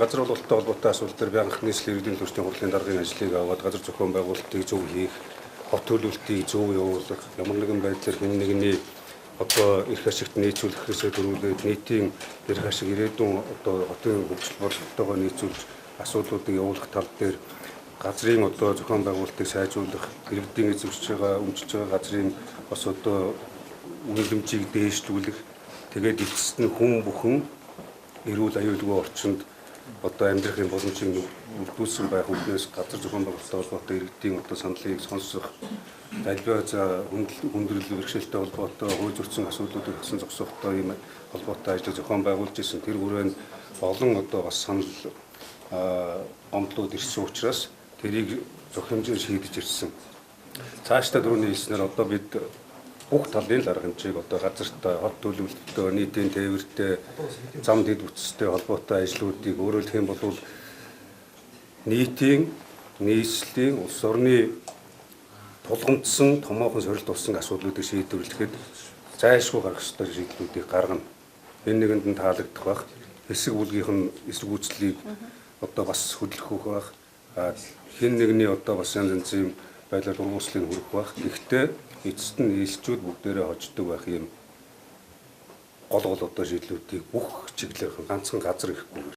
Газар бололттой холбоотой асуудал дээр би анх нийслэлийн иргэдийн төлөвчдийн хурлын даргын ажлыг аваад газар зохион байгуулалтыг зөв хийх, хот төлөвлөлтийг зөв явуулах, ямар нэгэн байдлаар хэн нэгний одоо эрх ашигт нийцүүлэхээсээ төрүүлээд нийтийн эрх ашиг ирээдүйн одоо хотын хөгжил бололтойгоо нийцүүлж асуудлуудыг явуулах тал дээр газрын одоо зохион байгуулалтыг сайжруулах, иргэдийн эзэмшиж байгаа, өмчилж байгаа газрын бас одоо үнэлэмжийг дээшлүүлэх, тэгээд эцэст нь хүн бүхэн эрүүл аюулгүй орчинд одоо амьдрахын боломжийг бүрдүүлсэн байх үүднээс газар зохион байгуулалттай холбоотой иргэдийн одоо саналыг сонсох, альва за хүндрэл бэрхшээлтэй холбоотой хууль зөрчсөн асуудлуудыг хасан зогсоохтой ийм холбоотой ажлыг зохион байгуулж ирсэн. Тэр хүрээнд олон одоо бас санал гомдлууд ирсэн учраас тэрийг зөв хэмжээнд шийдэж ирсэн. Цаашдаа түрүүний хэлснээр одоо бид бүх талын л арга хэмжээг одоо газартай, хот төлөвлөлттэй, нийтийн тээвэртэй, зам дэд бүтцтэй холбоотой ажлуудыг өөрөөр хэлэх юм бол нийтийн, нийслэлийн, улс орны тулгамдсан томоохон сорилт болсон асуудлуудыг шийдвэрлэхэд зайлшгүй гаргах ёстой шийдлүүдийг гаргана. Энэ нэгэнд нь таалагдах байх. Хэсэг бүлгийнх нь эсэргүүцлийг одоо бас хөдлөх байх. Хэн нэгний одоо бас янз янзын байдлаар дургуутслыг хүргэх байх. Гэхдээ эцэст нь нийслчүүд бүгдээрээ хождог байх юм гол гол одоо шийдлүүдийг бүх чиглэлээр ганцхан газар ихгүй.